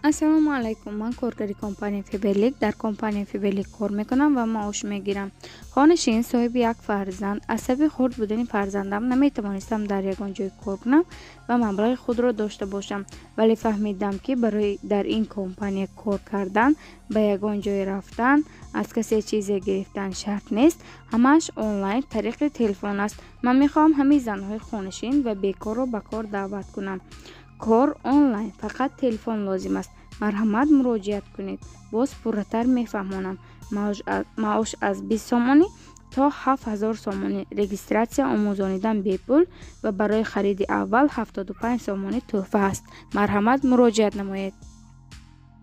Ассалому алайкум, ман коргари компанияи Фаберлик. Дар компанияи Фаберлик кор мекунам ва маош мегирам. Хонашин, соҳиби як фарзанд. Аз сабаби хурд будани фарзандам наметавонистам дар ягон ҷой кор кунам ва маблағи худро дошта бошам, вале фаҳмидам, ки барои дар ин компания кор кардан ба ягон ҷой рафтан, аз касе чизе гирифтан шарт нест. Ҳамааш онлайн, тариқи телефон аст. Ман мехоҳам ҳамаи занҳои хонашин ва бекорро ба кор даъват кунам. Кор онлайн, фақат телефон лозим аст. Марҳамат, муроҷиат кунед, боз пурратар мефаҳмонам. Маош аз 20 сомонӣ то 7000 сомонӣ. Регистратсия, омӯзонидан бепул ва барои хариди аввал 75 сомонӣ тӯҳфа аст. Марҳамат, муроҷиат намоед.